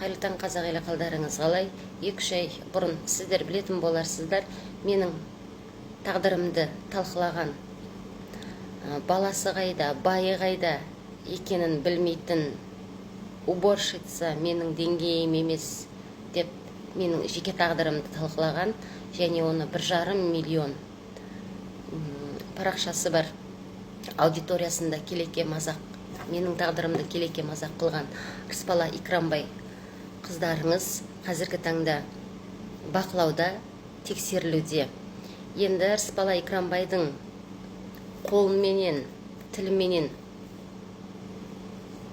Қайырлы таң, қазақ елі! Қалдарыңыз қалай? 2-3 ай бұрын, сіздер білетін боларсыздар, менің тағдырымды талқылаған, баласы қайда, байы қайда екенін білмейтін уборщица, менің деңгейім емес деп менің жеке тағдырымды талқылаған және оны 1,5 миллион парақшасы бар аудиториясында келеке мазақ, менің тағдырымды келеке мазақ қылған Рысбала Икрамбай қыздарыңыз қазіргі таңда бақылауда, тексерілуде. Енді Рысбала Икрамбайдың қолыменен, тіліменен,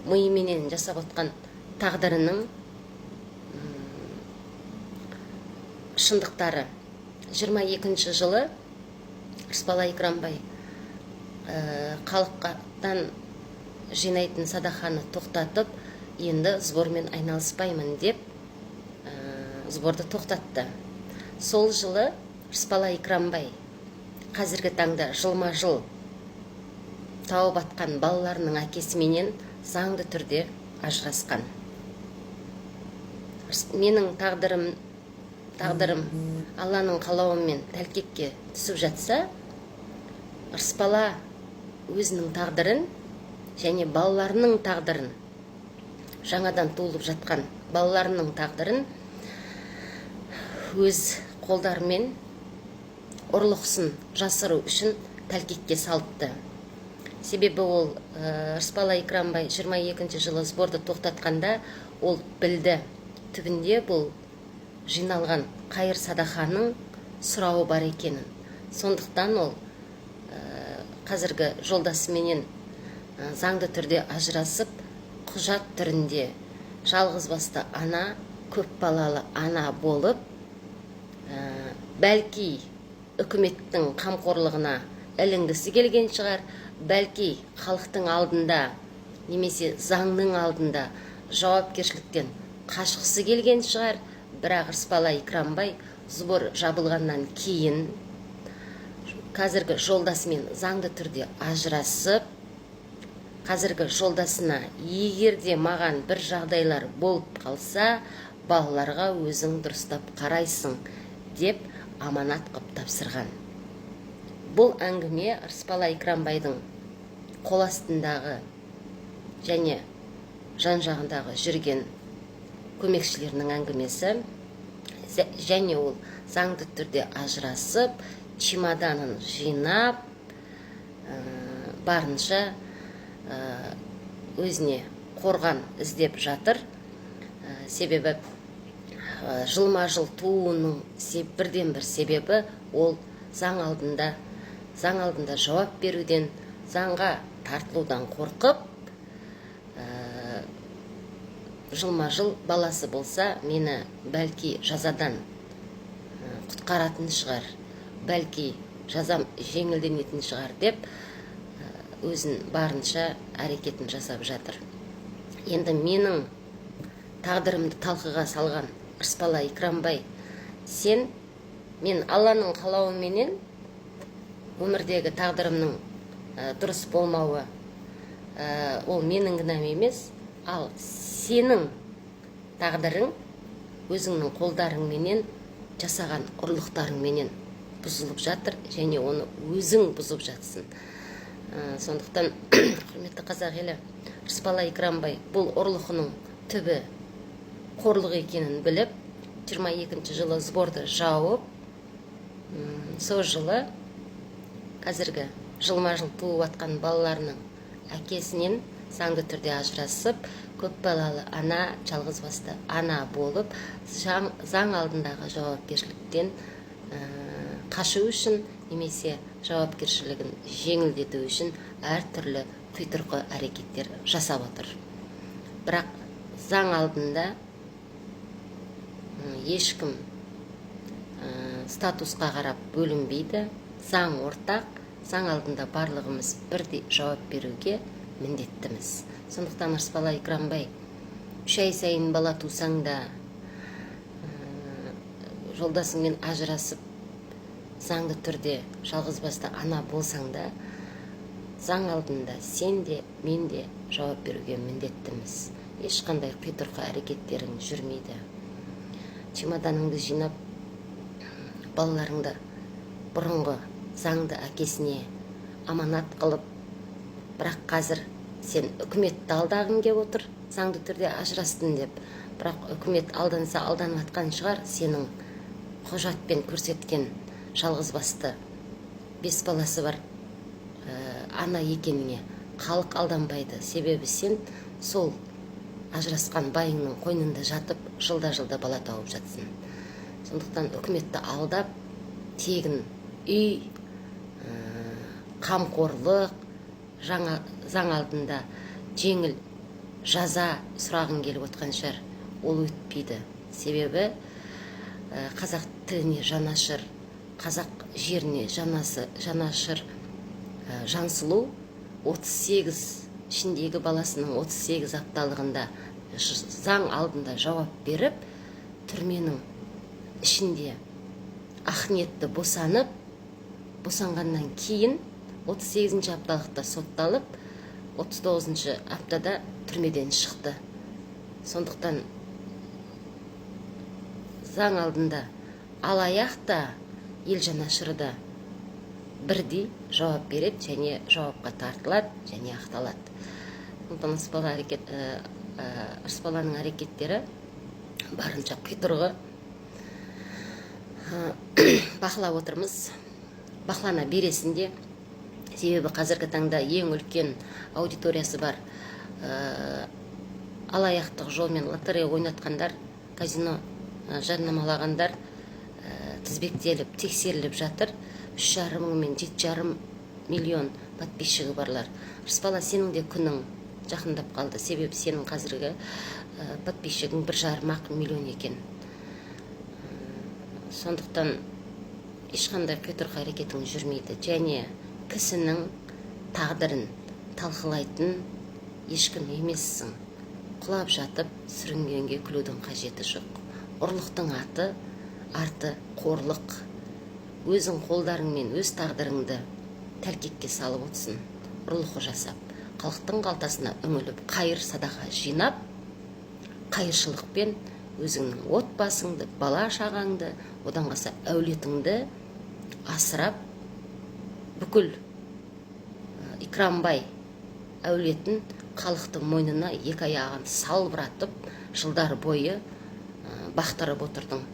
миыменен жасап отқан тағдырының шындықтары: 22 жылы Рысбала Икрамбай халықтан жинайтын садақаны тоқтатып, енді сбормен айналыспаймын деп, сборды тоқтатты. Сол жылы Рысбала Икрамбай қазіргі таңда жылма жыл тауып атқан балаларының әкесіменен заңды түрде ажырасқан. Менің тағдырым Алланың қалауымен тәлкекке түсіп жатса, Ырысбала өзінің тағдырын және балаларының тағдырын, жаңадан туылып жатқан балаларының тағдырын өз қолдарымен ұрлықсын жасыру үшін тәлкекке салыпты. Себебі ол Рысбала Икрамбай 22 жылы сборды тоқтатқанда, ол білді, түбінде бұл жиналған қайыр садақаның сұрауы бар екенін. Сондықтан ол қазіргі жолдасыменен заңды түрде ажырасып, құжат түрінде жалғыз басты ана, көп балалы ана болып, бәлки үкіметтің қамқорлығына ілінгісі келген шығар, бәлки халықтың алдында немесе заңның алдында жауапкершіліктен қашқысы келген шығар. Бірақ Рысбала Икрамбай сбор жабылғаннан кейін қазіргі жолдасымен заңды түрде ажырасып, қазіргі жолдасына: «Егер де маған бір жағдайлар болып қалса, балаларға өзің дұрыстап қарайсың», – деп аманат қып тапсырған. Бұл әңгіме Рысбала Икрамбайдың қол астындағы және жан жағындағы жүрген көмекшілерінің әңгімесі. Және ол заңды түрде ажырасып, чемоданын жинап, барынша өзіне қорған іздеп жатыр. Себебі жылма жыл тууының бірден бір себебі ол заң алдында жауап беруден, заңға тартылудан қорқып, жылма жыл баласы болса, мені бәлки жазадан құтқаратын шығар, бәлки жазам жеңілденетін шығар деп, өзін барынша әрекетін жасап жатыр. Енді менің тағдырымды талқыға салған Рысбала Икрамбай, сен, мен Алланың қалауыменен өмірдегі тағдырымның дұрыс болмауы, ол менің кінәм емес, ал сенің тағдырың өзіңнің қолдарыңменен жасаған ұрлықтарыңменен бұзылып жатыр және оны өзің бұзып жатсың. Сондықтан, құрметті қазақ елі, Рысбала Икрамбай бұл ұрлығының түбі қорлық екенін біліп, 22 жылы сборды жауып, сол жылы қазіргі жылма жыл туып жатқан балаларының әкесінен заңды түрде ажырасып, көп балалы ана, жалғыз басты ана болып, заң алдындағы жауапкершіліктен қашу үшін немесе жауапкершілігін жеңілдету үшін әртүрлі құйтырқы әрекеттер жасап отыр. Бірақ заң алдында ешкім статусқа қарап бөлінбейді. Заң ортақ, заң алдында барлығымыз бірдей жауап беруге міндеттіміз. Сондықтан, Рысбала Икрамбай, 3 ай сайын бала тусаң да, жолдасыңмен ажырасып, заңды түрде жалғыз басты ана болсаң да, заң алдында сен де, мен де жауап беруге міндеттіміз. Ешқандай құйтырқы әрекеттерің жүрмейді. Чемоданыңды жинап, балаларыңды бұрынғы заңды әкесіне аманат қылып, бірақ қазір сен үкіметті алдағың келіп отыр, заңды түрде ажырастым деп. Бірақ үкімет алданса, алданып жатқан шығар сенің құжатпен көрсеткен жалғыз басты, бес баласы бар ана екеніңе. Халық алданбайды, себебі сен сол ажырасқан байыңның қойнында жатып, жылда жылда бала тауып жатсың. Сондықтан үкіметті алдап, тегін үй, қамқорлық, жаңа заң алдында жеңіл жаза сұрағың келіп отқан шығар. Ол өтпейді, себебі қазақ тіліне жанашыр, қазақ жеріне жанашыр Жансұлу 38 ішіндегі баласының 38 апталығында заң алдында жауап беріп, түрменің ішінде ақниетті босанып, босанғаннан кейін 38 апталықта сотталып, 39 аптада түрмеден шықты. Сондықтан заң алдында алаяқ та, ел жанашыры да бірдей жауап береді және жауапқа тартылады және ақталады. Сондықтан Ырысбаланың әрекеттері барынша құйтырғы. Бақылап отырмыз, бақылана бересін де, себебі қазіргі таңда ең үлкен аудиториясы бар алаяқтық жолмен лотерея ойнатқандар, казино жарнамалағандар тізбектеліп, тексеріліп жатыр. 3,5 мың мен 7,5 миллион подписчигі барлар. Ырысбала, сенің де күнің жақындап қалды, себебі сенің қазіргі подписчигің 1,5 ақ миллион екен. Сондықтан ешқандай құйтырқы әрекетің жүрмейді және кісінің тағдырын талқылайтын ешкім емессің. Құлап жатып сүрінгенге күлудің қажеті жоқ. Ұрлықтың аты арты қорлық. Өзің қолдарыңмен өз тағдырыңды тәлкекке салып отырсың. Ұрлық жасап, халықтың қалтасына үңіліп, қайыр садақа жинап, қайыршылықпен өзіңнің отбасыңды, бала шағаңды, одан қалса әулетіңді асырап, бүкіл Икрамбай әулетін халықтың мойнына екі аяғын салбыратып, жылдар бойы бақтырып отырдың.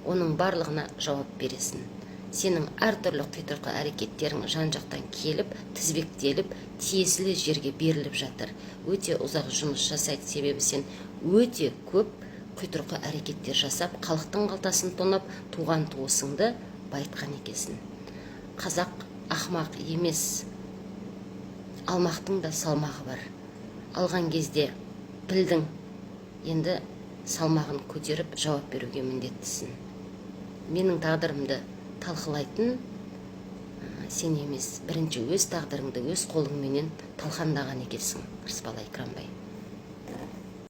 Оның барлығына жауап бересің. Сенің әртүрлі құйтырқы әрекеттерің жан жақтан келіп, тізбектеліп, тиесілі жерге беріліп жатыр. Өте ұзақ жұмыс жасайды, себебі сен өте көп құйтырқы әрекеттер жасап, халықтың қалтасын тонап, туған туысыңды байытқан екенсің. Қазақ ақмақ емес, алмақтың да салмағы бар. Алған кезде білдің, енді салмағын көтеріп, жауап беруге міндеттісің. Менің тағдырымды талқылайтын сен емес, бірінші өз тағдырыңды өз қолыңменен талқандаған екенсің, Ырысбала Икрамбай.